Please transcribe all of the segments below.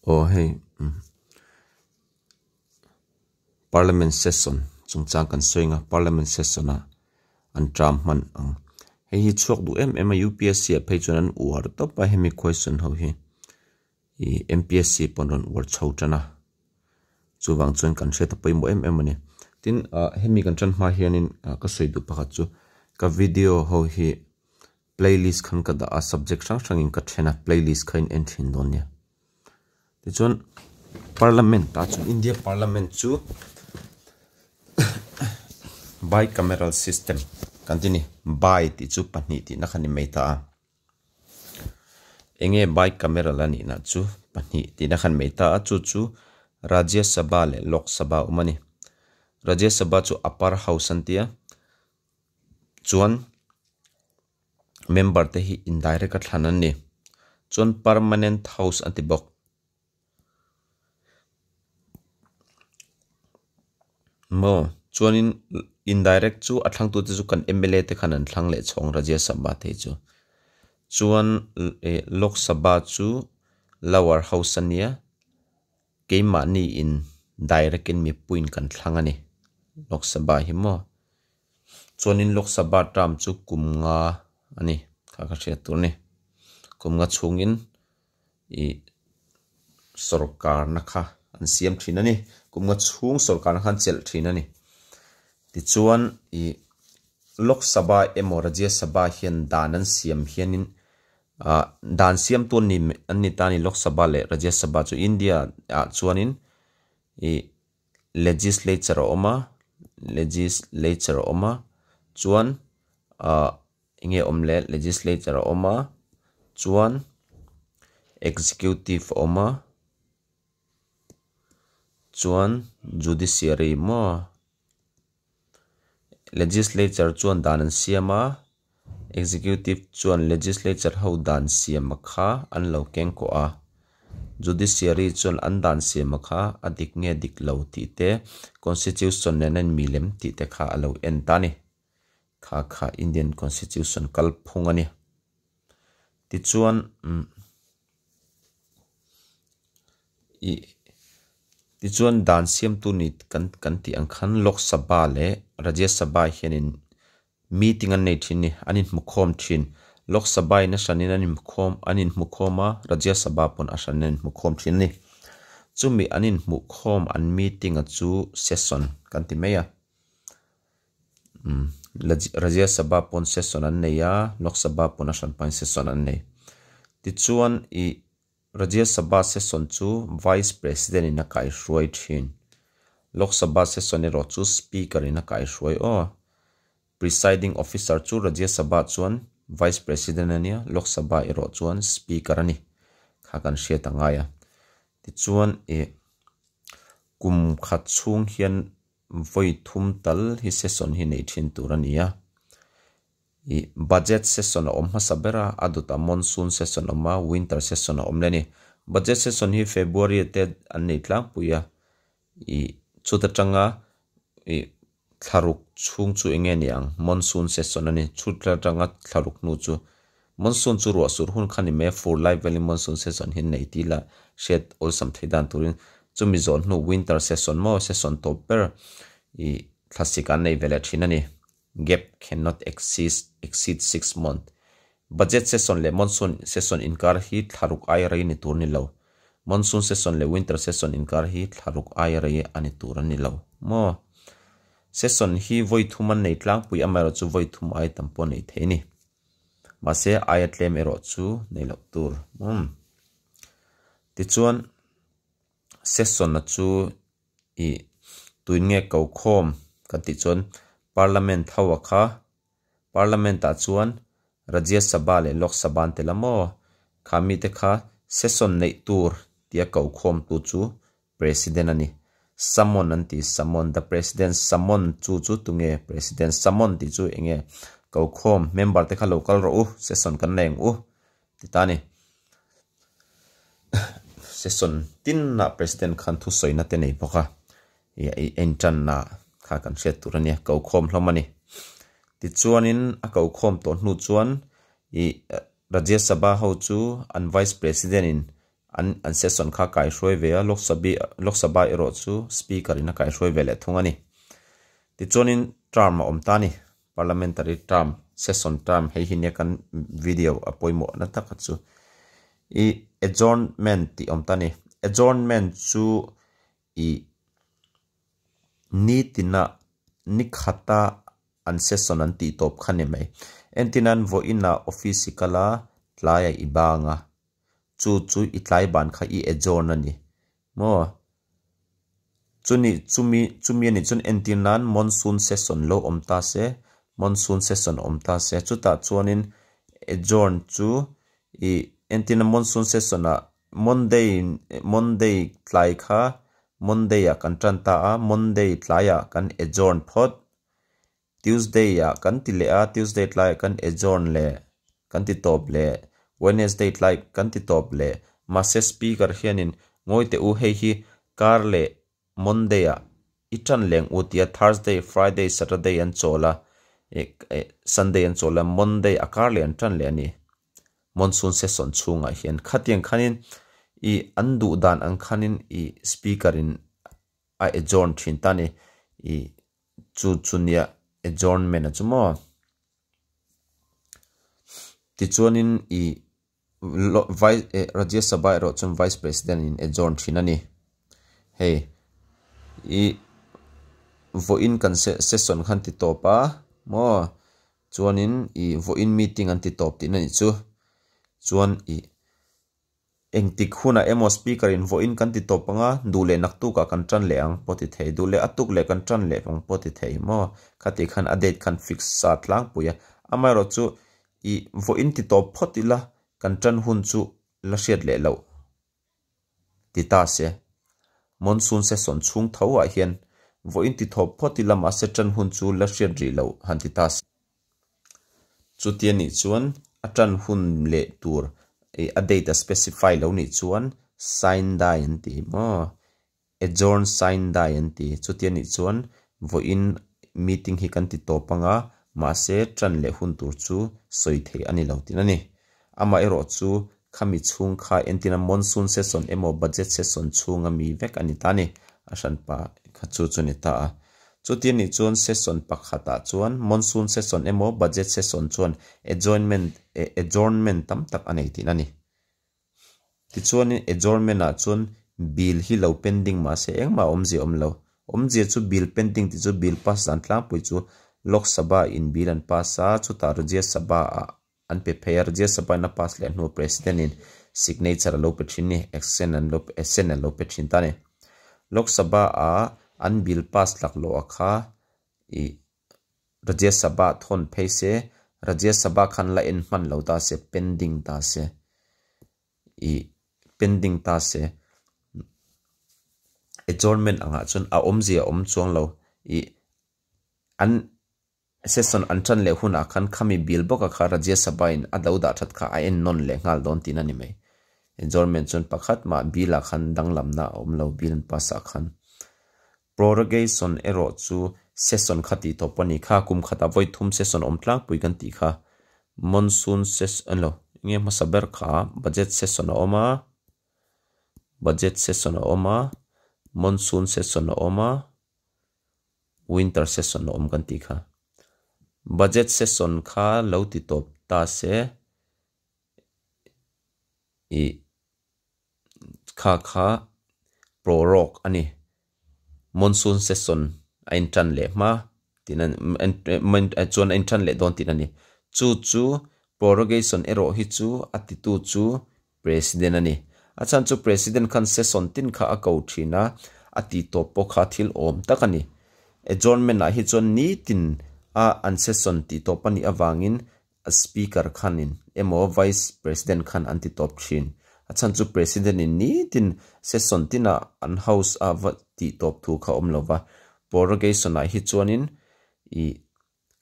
Aw hei Parliament session chungchang kan sawi ang a, Parliament session a an term hman ang. Hei hi chhuak duh em em a UPSC ah phei chuan an uar tawp a hemi question ho hi ih MPSC pawn rawn uar chho tan a chuvang chuan kan hriat a pawimawh em em a ni. Tin ah hemi kan tan hma hianin ah ka sawi duh pakhat chu ka video ho hi Playlist khan ka dah a, subject hrang hrangin ka then a, playlist kha in en thin dawn nia. Tichuan Parliament ah chuan India Parliament chu Bicameral system kan ti a ni, Bi tih chu pahnih tihna kha ni mai ta a. Enge Bicameral a nihna chu pahnih tihna kha ni mai ta a, chu chu Rajya Sabha leh Lok Sabha a awm a ni. Rajya Sabha chu upper house an ti a. Chuan member te hi indirect a thlan an ni. Chuan permanent house an ti bawk. Maw chuanin indirect chu a thlangtu te chu kan mla te khan an thlang leh chhawng Rajya Sabha te hi chu. Chuan eh Lok Sabha chu lower house a nia. Keimahni in direct in mipuiin kan thlang a ni. Lok Sabha hi maw. Chuanin Lok Sabha term chu kum nga a ni kha ka hriat tur a ni. Kum nga chhungin ih sawrkarna kha an siam thin a ni. Kum nga chhung sawrkarna kha an chelh thin a ni. Tichuan ih Lok Sabha emaw Rajya Sabha hian dan an siam hianin Ah dan siamtu an ni an ni ta a ni Lok Sabha leh Rajya Sabha chu India ah chuanin ih legislature a awm a legislature a awm a chuan ah eng nge awm le legislature a awm a chuan executive a awm a chuan judiciary maw. Legislature chuan dan an siam a, Executive chuan Legislature ho dan siama kha an lo keng kawh a, Judiciary chuan an dan siama kha a dik nge dik lo tih te, Constitution nen a inmilem tih te kha a lo en ta a ni. Kha kha Indian Constitution kalphung a ni. Tichuan umm ih tichuan dan siamtu ni kan kan tih ang khan Lok Sabha leh Rajya Sabha hianin meeting an nei thin a ni an inhmukhawm thin. Lok Sabha in a hranin an inhmukhawm an inhmukhawm a Rajya Sabha pawn a hranin an inhmukhawm thin a ni. Chumi an inhmuhkhawm an meeting a chu session kan ti mai a. Rajya Sabha pawn session an nei a, Lok Sabha pawn a hran pahin session an nei. Tichuan ih Rajya Sabha session chu Vice President in a kaihruai thin. Lok Sabha session erawh chu Speaker in a kaihruai aw. Presiding Officer chu Rajya Sabha chuan Vice President a nia, Lok Sabha erawh chuan Speaker a ni. Kha kan hriat a ngai a. Tichuan ih kum khat chhung hian Vawi thum tal hi session hi nei thin tur a ni a. Ih budget session a awm hmasa ber a, a dawtah monsoon session a awm a, winter session a awm leh a ni. Budget session hi February te an nei tlangpui a, ih chut atanga ih thlaruk chhung chu eng nge ni ang monsoon session a ni. Chhut atanga thlaruk hnu chu monsoon chu ruah sur hun kha ni mai a, fur lai velin monsoon session hi an nei tih lah hriat awlsam theih dan turin Chumi zawh hnu winter session maw session tawp ber ih thlasik an nei ve leh thin a ni. Gap cannot exist exceed 6 month. Budget session leh monsoon session inkar hi thlaruk aia rei ni tur a ni lo. Monsoon session leh winter session inkar hi thlaruk aia rei a ni tur a ni lo maw. Session hi vawi thum an nei tlangpui amaherawh chu vawi thum aia tam pawh nei thei a ni. Mahse aia tlem erawh chu nei loh tur. Umm. Tichuan. Session-a chu ih tuin nge ko khawm kan tih chuan Parliament ho a kha Parliament ah chuan Rajya Sabha leh Lok Sabha an tel a maw kha mite kha session neih tur tia ko khawm tu chu President a ni summon an ti summon the President summon chu chu tunge President summon tih chu eng nge ko khawm member te kha lo kal rawh u session kan nei ang u ti ta a ni. Session tinah President khan thusawina te nei bawk a, ih a entanna kha kan hriat tur a nia, ko khawm hlawm a ni. Tichuanin a ko khawm tawh hnu chuan ih Rajya Sabha ho chu an Vice President in. An an session kha kaihruai ve a, Lok Sabhi Lok Sabha erawh chu Speaker in a kaihruai ve leh thung a ni. Tichuanin term a awm ta a ni, Parliamentary term, session term hei hi nia kan video a pawimawh na taka chu. I adjournment tih awm ta a ni, adjournment chu i nitina ni khata an session an tih tawp kha ni mai. Entirnan vawiinah office i kal a, tlaiah i bang a, chu chu i tlai ban kha i adjourn a ni maw? Chuni chumi chumi a nih chuan entir nan monsoon session lo awm ta se, monsoon session awm ta se, chutah chuanin adjourn chu i entirna monsoon session ah Monday Monday tlai kha Monday ah kan tan ta a, Monday tlaiah kan adjourn phawt. Tuesday ah kan ti leh a, Tuesday tlaiah kan adjourn leh, kan ti tawp leh, Wednesday tlai kan ti tawp leh, mahse speaker hianin ngawi teh u hei hi kar leh Monday ah i tan leng u tia Thursday, Friday, Saturday an chawl a, Sunday an chawl a, Monday a kar leh an tan leh a ni. Monsoon session chhungah hian khatiang khanin i an duh dan ang khanin i speaker in a adjourn thin ta a ni. I Chu chu nia adjournment a chu maw? Tichuanin i Vice eh Rajya Sabha erawh chuan Vice President in adjourn thin a ni. Hei i vawiin kan session khan ti tawp a maw? Chuanin i vawiin meeting an ti tawp tihna nih chu. Chuan i Engtik hunah emaw speaker in vawiin kan ti tawp anga, duh leh naktukah kan tan leh ang pawh ti thei, duh leh a tuk leh kan tan leh ang pawh ti thei maw? Khati khan a date khan fix sa tlangpui a. Amaherawh chu i vawiin ti tawp phawt ila kan tan hun chu la hriat leh loh ti ta se. Monsoon session chhung tho ah hian vawiin ti thawp phawt ila mahse tan hun chu la hriat rih loh han ti ta se. Chutia nih chuan a tan hun leh tur ih a date a specify lo nih chuan sign die an ti maw? Adjourn sign die an ti. Chutia nih chuan vawiin meeting hi kan ti tawp anga mahse tan leh hun tur chu sawi theih a ni lo tih a ni. Amaherawh chu khami chhung kha entina monsoon session emaw budget session chhunga mi vek a ni ta a ni, a hranpa kha chu chu ni ta a. Chuti anih chuan session pakhatah chuan monsoon session emaw budget session chuan adjournment adjournment tam tak a nei tihna a ni. Tichuanin adjournment ah chuan bill hi lo pending mahse engmah awmzia a awm lo. Awmzia chu bill pending tih chu bill pass dan tlangpui chu Lok Sabha in bill an pass a, chutah Rajya Sabha ah An pe phei a, Rajya Sabha in a pass leh hnuah President in signature a lo pe thin ni, action an lo assent an lo pe thin ta a ni. Lok Sabha ah an bill pass lak loh a kha ih Rajya Sabha thawn phei se, Rajya Sabha khan la en hman lo ta se, pending ta se, ih pending ta se, adjournment angah chuan a awmzia a awm chuang lo, ih an Session an tan leh hunah khan khami bill bawka kha Rajya Sabha in a do dah that kha a en nawn leh nghal dawn tihna ni mai. Adjournment chuan pakhat mah bill ah khan danglamna a awm lo bill an pass ah khan. Prorogation erawh chu session kha tih tawp a ni kha, kum khatah vawi thum session awm tlangpui kan tih kha. Monsoon session lo enge hmasa ber kha budget session a awm a, budget session a awm a, monsoon session a awm a, Winter session a awm kan tih kha. Budget session kha lo ti tawp ta se ih kha kha prorogue a ni. Monsoon session a intan leh hma tihna chuan a intan leh dawn tihna a ni. Chu chu prorogation erawh hi chu a titu chu President a ni. A chhan chu President khan session tin kha a ko thin a, a tih tawp pawh kha thil awm tak a ni. Adjournment ah hi chuan nitin a an session tih tawp a nih avangin a Speaker khanin emaw Vice President khan an ti tawp thin. A chhan chu President in nitin session tinah an house a va tih tawp thu kha awm lova. Prorogation ah hi chuanin ih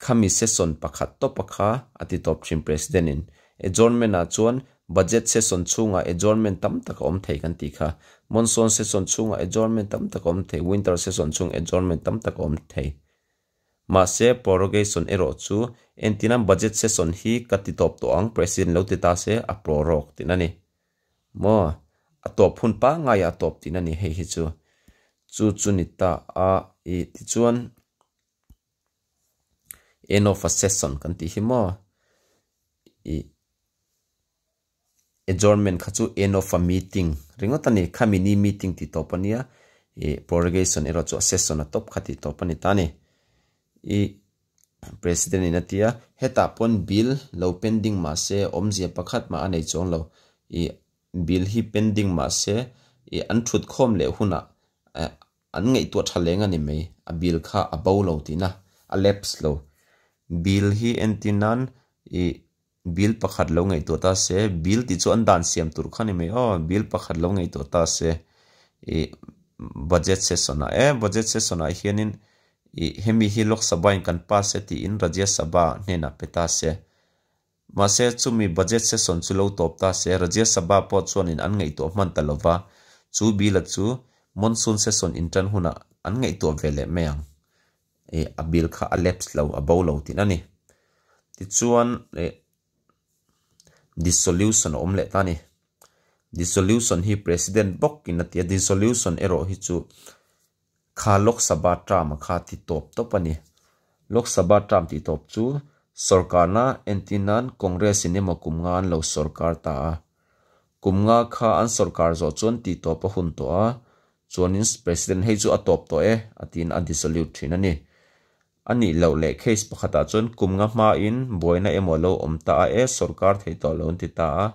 Khami session pakhat tawpa kha a ti tawp thin President in. Adjournment ah chuan Budget session chhungah adjournment tam tak a awm thei kan tih kha. Monsoon session chhungah adjournment tam tak a awm thei, Winter session chhung adjournment tam tak a awm thei. Mahse prorogation erawh chu entina Budget session hi ka ti tawp tawh ang President lo ti ta se a prorog tihna a ni. Maw? A tawp hun pangngai ah a tawp tihna a ni hei hi chu. Chu chu ni ta a i tichuan end of a session kan tih hi maw i adjournment kha chu end of a meeting ringawt a ni. Khami ni meeting tih tawp a nia i prorogation erawh chu a session a tawp kha tih tawp a ni ta a ni. I President in a ti a, hetah pawn bill lo pending mah se awmzia pakhat mah a nei chuang lo. I bill hi pending mah se i an thut khawm leh hunah an ngaihtuah tha leng a ni mai, a bill kha a bo lo tihna, a lapse lo. Bill hi entir nan i bill pakhat lo ngaihtuah ta se, bill tih chu an dan siam tur kha a ni mai aw, bill pakhat lo ngaihtuah ta se i budget session ah e, budget session ah hianin i hemi hi Lok Sabha in kan pass e tiin Rajya Sabha hnenah pe ta se. Mahse chumi budget session chu lo tawp ta se, Rajya Sabha pawh chuanin an ngaihtuah hman ta lova, chu bill-a chu monsoon session intan hunah an ngaihtuah ve leh mai ang. Ih a bill kha a lapse lo, a bo lo tihna a ni. Tichuan ih dissolution a awm leh ta a ni. Dissolution hi President bawkin a ti a, dissolution erawh hi chu kha Lok Sabha term a kha ti tawp tawp a ni. Lok Sabha term tih tawp chu sorkarna entir nan Congress in emaw kum nga an lo sorkar ta a. Kum nga kha an sorkar zawh chuan tih tawp a hun tawh a, Chuanin President hei chu a tawp tawh e a tiin a dissolute thin a ni. A nih loh leh case pakhatah chuan kum nga hmain buaina emaw lo awm ta a e sorkar thei tawh lo an ti ta a,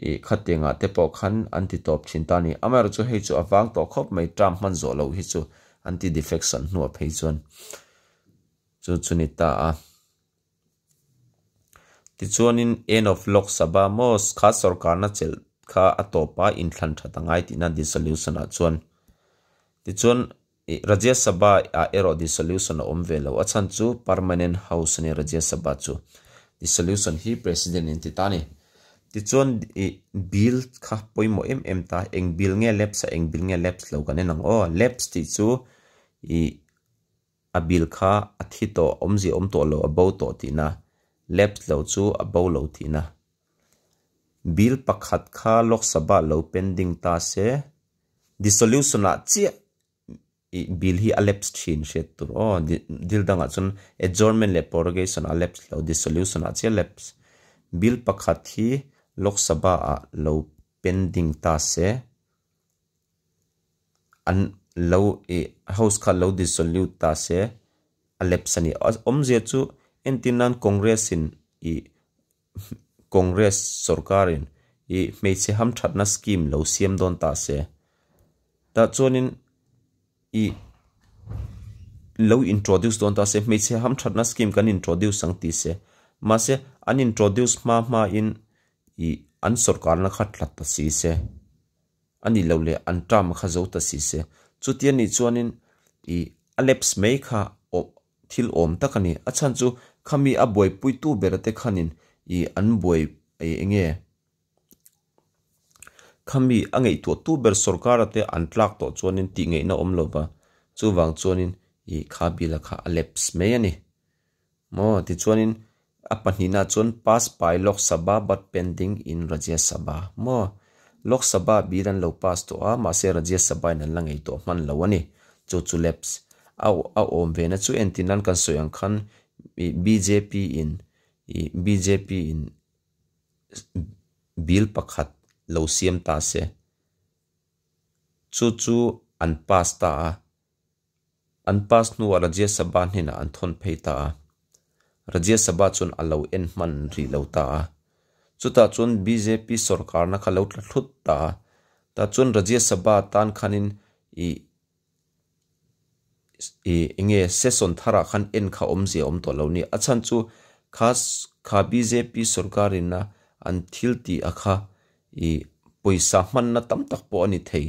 ih khatiangah te pawh khan an ti tawp thin ta a ni. Amaherawhchu hei chu a vang tawh khawp mai term hman zawh loh hi chu an ti defection hnuah phei chuan chu chu ni ta a. Tichuanin end of Lok Sabha Mosque kha sorkarna chelh kha a tawp a, inthlan that a ngai tihna dissolution ah chuan. Tichuan Rajya Sabha ah erawh dissolution a awm ve lo, a chhan chu permanent house a ni Rajya Sabha chu. Dissolution hi President in ti ta a ni. Tichuan bill kha pawimawh em em ta, eng bill nge lapse a eng bill nge lapse lo kan en ang aw. Lapse tih chu ih A bill kha a thi tawh, awmzia awm tawh lo, a bo tawh tihna. Lapse lo chu a bo lo tihna. Bill pakhat kha Lok Sabha lo pending ta se, dissolution ah chiah ih bill hi a lapse thin hriat tur aw. Dil dangah chuan adjournment leh prorogation a lapse lo, dissolution ah chiah lapse. Bill pakhat hi Lok Sabha ah lo pending ta se, an lo ih house kha lo dissolute ta se a lapse a ni. Awmzia chu entir nan Congress in ih Congress sorkar in ih hmeichhe hamthatna scheme lo siam dawn ta se tah chuanin ih lo introduce dawn ta se hmeichhe hamthatna scheme kan introduce ang ti se mahse an introduce hma hma in ih an sorkarna kha tlat ta si se. A nih loh leh an term kha zo ta si se. Chuti a nih chuanin i a lapse mai kha awh thil awm tak a ni. A chhan chu khami a buaipuitu bera te khanin i an buai i eng nge khami a ngaihtuahtu ber sorkara te an tlak tawh chuanin tih ngaihna awm lo va. Chuvang chuanin i kha bill a kha a lapse mai a ni. Maw? Tichuanin a pahnihna chuan pass by Lok Sabha but pending in Rajya Sabha. Maw? Lok Sabha bill an lo pass tawh a, mahse Rajya Sabha in an la ngei tawh hman lo a ni. Chu chu lapse a a awm ve na chu entir nan kan sawi ang khan ih bjp in ih bjp in bill pakhat lo siam ta se. Chu chu an pass ta a. An pass hnuah Rajya Sabha hnenah an thawn phei ta a. Rajya Sabha chuan a lo en hman rih lo ta a. Chutah chuan bjp sorkarna kha lo tla thlut ta a. Tah chuan Rajya Sabha tan khanin ih ih eng nge session tharah khan en kha awmzia awm tawh lo ni. A chhan chu kha kha bjp sorkarina an thil tih a kha ih pawisa hmanna tam tak pawh a ni thei.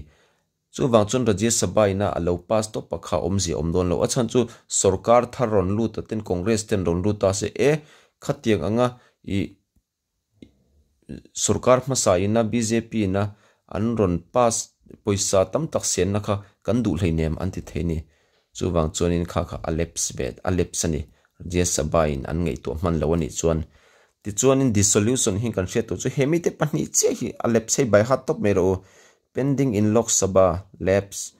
Chuvang chuan Rajya Sabha ina a lo pass tawp a kha awmzia awm dawn lo. A chhan chu sorkar thar rawn lut a ten Congress ten rawn lut ta se e khatiang anga ih sorkar hmasa ina bjp ina an rawn pass pawisa tam tak sianna kha kan duh hleinem an ti thei ni. Chuvang chuanin kha kha a lapse ve a lapse a ni. Rajya Sabha in an ngaihtuah hman lo a nih chuan. Tichuanin dissolution hi kan hriat tur chu he mite pahnih chiah hi a lapse hei by heart tawp mai rawh u. Pending in Lok Sabha, lapse.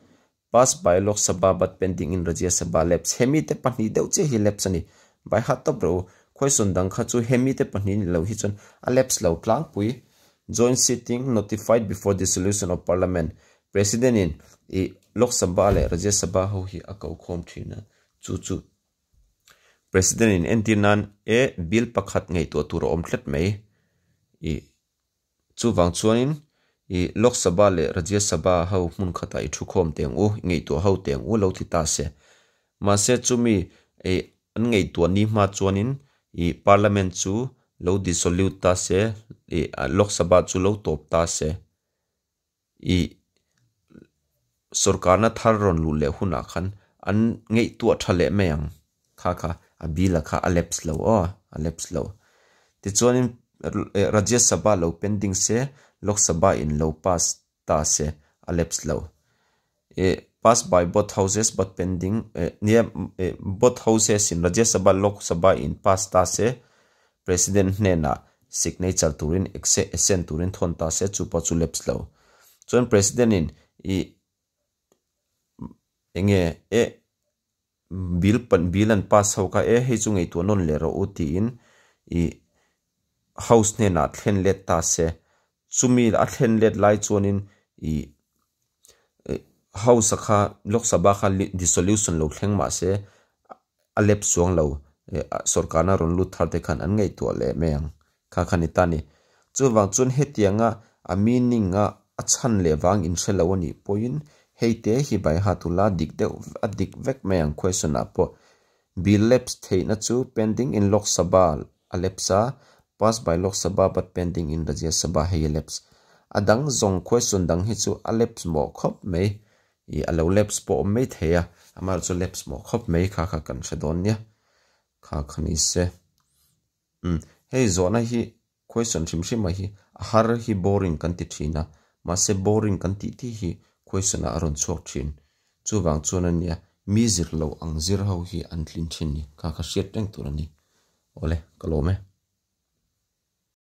Pass by Lok Sabha but pending in Rajya Sabha, lapse. Hemi te pahnih deuh chiah hi lapse a ni. By heart tawp rawh u. Question dang kha chu hemi te pahnih ni lo hi chuan a lapse lo tlangpui. Joint sitting notified before dissolution of Parliament. President in i Lok Sabha leh Rajya Sabha ho hi a ko khawm thin a, chu chu President in entir nan e bill pakhat ngaihtuah tur a awm tlat mai. I chuvang chuanin i Lok Sabha leh Rajya Sabha ho hmun khatah i thu khawm teng u, i ngaihtuah ho teng u lo ti ta se. Mahse chumi i an ngaihtuah ni hma chuanin i Parliament chu lo dissolute ta se, i Lok Sabha chu lo tawp ta se. I sorkarna thar rawn luh leh hunah khan an ngaihtuah tha leh mai ang. Kha kha a bill a kha a lapse lo aw, a lapse lo. Tichuanin Rajya Sabha lo pending se, Lok Sabha in lo pass ta se, a lapse lo. I pass by both houses but pending nia both houses in Rajya Sabha Lok Sabha in pass ta se, President hnenah signature turin assent turin thawn ta se chu pawh chu lapse lo. Chuan President in i enge e bill bill an pass ho kha e hei chu ngaihtuah nawn leh rawh u tiin i house hnenah thlen let ta se. Chumi a thlen let lai chuanin i house kha Lok Sabha kha dissolution lo thleng mah se a lapse chuang lo sorkarna rawn lut thar te khan an ngaihtuah leh mai ang kha kha ni ta ni. Chuvang chuan hetianga a meaning a a chhan leh vang in hre lo a nih pawhin hei te hi by heart ula dik deuh a dik vek mai ang question ah pawh bill lapse theihna chu pending in Lok Sabha a lapse a pass by Lok Sabha but pending in Rajya Sabha hei a lapse. A dang zawng question dang hi chu a lapse mawh khawp mai i a lo lapse pawh awm mai thei a amaherawh chu lapse mawh khawp mai kha kha kan hre dawn nia kha kha ni se. Umm hei zawhna hi question hrim hrim ah hi a har hi boring kan ti thin a mahse boring kan tih tih hi question ah a rawn chhuak thin chuvang chuan a nia mi zir lo ang zir ho hi an tlin thin ni kha kha hriat reng tur a ni. Awle ka lawm e.